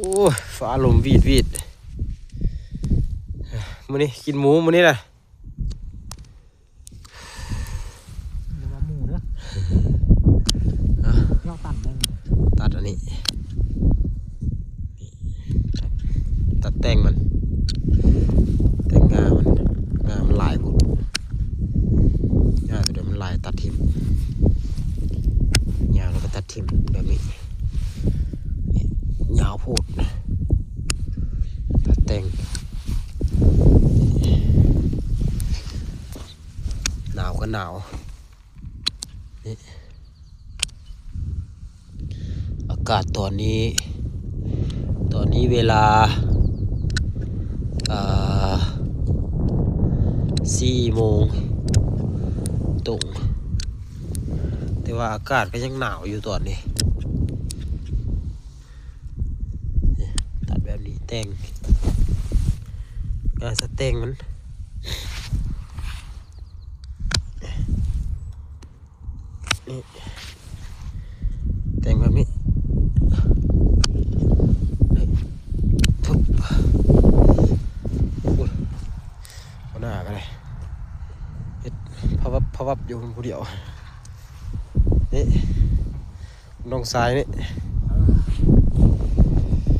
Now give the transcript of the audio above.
ໂອ້ຍ ຟ້າລົມຫວີດໆ ມື້ນີ້ກິນໝູ ມື້ນີ້ນະ. ຫຼືວ່າໝູເດີ ຮະ ແນວຕັນເດີ ຕັດອັນນີ້ ຕັດແຕ່ງມັນ ແຕ່ງງ່າມັນ ງ່າມັນຫຼາຍໂພດ ງ່າໂຕເດີມມັນຫຼາຍ ຕັດຖິ້ມ ຍາວແລ້ວກໍຕັດຖິ້ມແບບນີ້ ນີ້ຍາວໂພດ ຕັດແຕ່ງ ໜາວກໍໜາວ ນີ້ ອາກາດຕອນນີ້ ຕອນນີ້ເວລາ ເອີ ສີ່ໂມງຕົງ ແຕ່ວ່າອາກາດກໍຍັງໜາວຢູ່ຕອນນີ້ ຕັດແບບນີ້ ແຕ່ງ ງານສະແຕ່ງມັນ ນີ້ ແຕ່ງແບບນີ້ ນີ້ ທຶບ ໂອ້ຍ ຫົວໜ້າກໍໄດ້ ເຮັດພະວັບພະວັບຢູ່ຜູ້ດຽວ ນີ້ ນ້ອງຊາຍນີ້.